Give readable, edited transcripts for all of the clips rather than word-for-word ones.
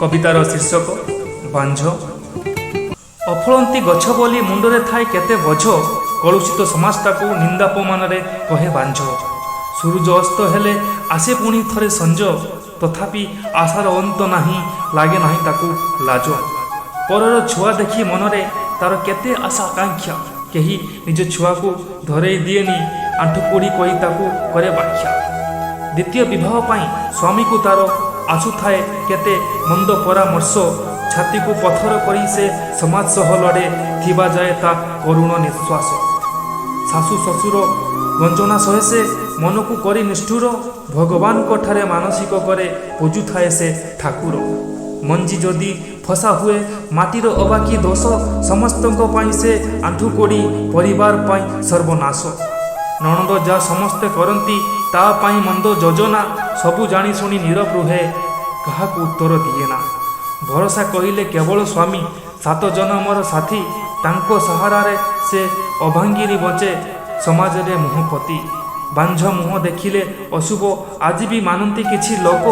କବିତାର ଶୀର୍ଷକ ବାଞ୍ଝ। ଅଫଳନ୍ତି ଗଛ ବୋଲି ମୁଣ୍ଡରେ ଥାଏ କେତେ ବୋଝ, କଳୁଷିତ ସମାଜଟାକୁ ନିନ୍ଦାପମାନରେ କହେ ବାଞ୍ଝ। ସୂରୁଜ ଅସ୍ତ ହେଲେ ଆସେ ପୁଣି ଥରେ ସଞ୍ଜ, ତଥାପି ଆଶାର ଅନ୍ତ ନାହିଁ, ଲାଗେ ନାହିଁ ତାକୁ ଲାଜ। ପରର ଛୁଆ ଦେଖି ମନରେ ତାର କେତେ ଆଶା ଆକାଂକ୍ଷା, କେହି ନିଜ ଛୁଆକୁ ଧରେଇ ଦିଏନି, ଆଣ୍ଠୁ କୋଡ଼ି କହି ତାକୁ କରେ ବ୍ୟାଖ୍ୟା। ଦ୍ୱିତୀୟ ବିବାହ ପାଇଁ ସ୍ୱାମୀକୁ ତାର ଆସୁଥାଏ କେତେ ମନ୍ଦ ପରାମର୍ଶ, ଛାତିକୁ ପଥର କରି ସେ ସମାଜ ସହ ଲଢ଼େ, ଥିବା ଯାଏ ତା କରୁଣ ନିଶ୍ୱାସ। ଶାଶୁ ଶ୍ୱଶୁର ଗଞ୍ଜନା ସହେ ସେ ମନକୁ କରି ନିଷ୍ଠୁର, ଭଗବାନଙ୍କ ଠାରେ ମାନସିକ କରେ ପୂଜୁଥାଏ ସେ ଠାକୁର। ମଞ୍ଜି ଯଦି ଫସା ହୁଏ ମାଟିର ଅବା କି ଦୋଷ, ସମସ୍ତଙ୍କ ପାଇଁ ସେ ଆଣ୍ଠୁ କୋଡ଼ି ପରିବାର ପାଇଁ ସର୍ବନାଶ। ନଣନ୍ଦ ଯା ସମସ୍ତେ କରନ୍ତି ତା ପାଇଁ ମନ୍ଦ ଯୋଜନା, ସବୁ ଜାଣିଶୁଣି ନୀରବ ରୁହେ କାହାକୁ ଉତ୍ତର ଦିଏନା। ଭରସା କହିଲେ କେବଳ ସ୍ୱାମୀ, ସାତ ଜନମର ସାଥୀ, ତାଙ୍କ ସାହାରାରେ ସେ ଅଭାଙ୍ଗିନୀ ବଞ୍ଚେ ସମାଜରେ ମୁହଁ ପୋତି। ବାଞ୍ଝ ମୁହଁ ଦେଖିଲେ ଅଶୁଭ ଆଜି ବି ମାନନ୍ତି କିଛି ଲୋକ,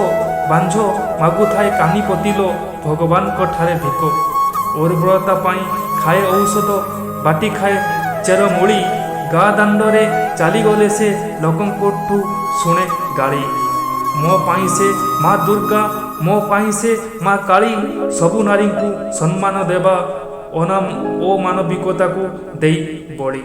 ବାଞ୍ଝ ମାଗୁଥାଏ କାନି ପୋତିଲୋ ଭଗବାନଙ୍କ ଠାରେ ଭିକ। ଉର୍ବରତା ପାଇଁ ଖାଏ ଔଷଧ, ବାଟି ଖାଏ ଚେରମୂଳି, ଗାଁ ଦାଣ୍ଡରେ ଚାଲିଗଲେ ସେ ଲୋକଙ୍କଠୁ ଶୁଣେ ଗାଳି। ମୋ ପାଇଁ ସେ ମା ଦୁର୍ଗା, ମୋ ପାଇଁ ସେ ମା କାଳୀ, ସବୁ ନାରୀଙ୍କୁ ସମ୍ମାନ ଦେବା ଅମାନବିକତାକୁ ଦେଇ ବଳି।